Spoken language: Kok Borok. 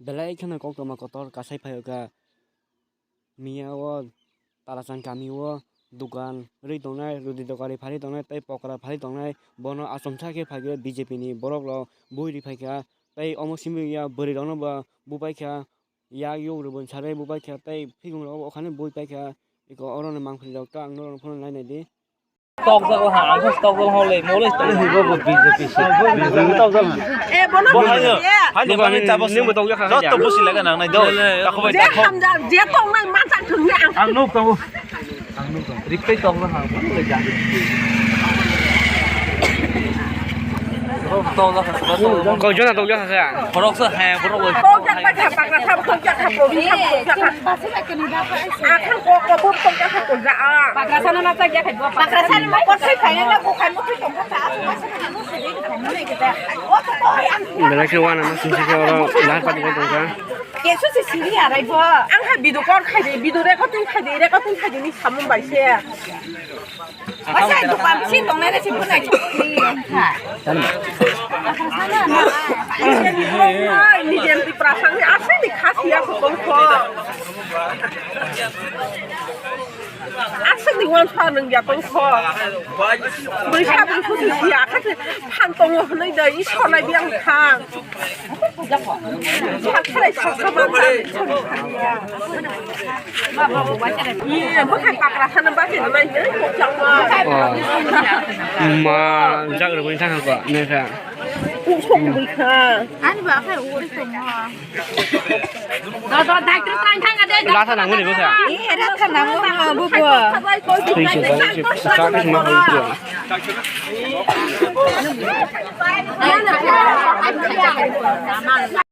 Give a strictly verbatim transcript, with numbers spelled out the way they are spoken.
Belai kheno koktwma kotor kasai phaio kha. Miya o Talachang kami o dukan rwi tongnai, rudi dokari phalwi tongnai tei pokra phalwi tongnai, bono achomsa khe phaikhe B J P ni borok rok bui rwi phaikha tei omo simi ya bwrwi rokno bo bubaikha, yak yug rwbon sarwi bubaikha tei phikung rok okhane bui paikha, eko oro ni mangpili rok ta ang norok phano nainai di. Tokjago ha, ang khe tokjago ha le, mole tokjago. Hibo bo B J P se. Bo haino, haino bangni chabo nungbo tokjago ha. Joto busi laga nang nai do. Takhuk bai je takhuk. Hamjak, je tongnai mansak thwngya ang. Ang nuk tongo. Ang nuk tongo. Riktai tokjago ha, mole jani. Tokjago ha. Koi jona tokjago ha. Borok se ha, borok bai. Tokjak bai kha, pakra thap tokjak kha, probi thap tokjak kha. Akhang kok kok buk tokjak kha tokjak a. Pakra sana na tokjak kha, pakra sana ma kok sai kha, na kok kha, muk tokjak kha. Belai khe uanama simi se khe oro lahar pati khe tongkha. Kesu se siri arai bo. Ang kha video call khai de, video recording khai de, recording khai de ni samung bai se. Asa dukan si tongnai na si bunai. Ni jem ti prasang ni asa ni khasi ya ko tongkho. Aswk ni uansuk nung ya tong kho. Bwsa bwsa si ya kha se phan tongo hwnwi da i sonai biang thang. Sak khalai sok kha man ta ni soni thang ya. Ye, bwkhai pakra sana ba se nai nai kok chang ma. Oh. Ma, jak rwgwi thang kha, ne kha. Kuk sok bwkha. Ani ba kha uri tong ma. Lasa nangmani bwsa. Eh, lasa nango, bubu. Three six, five six, six, six, six, six.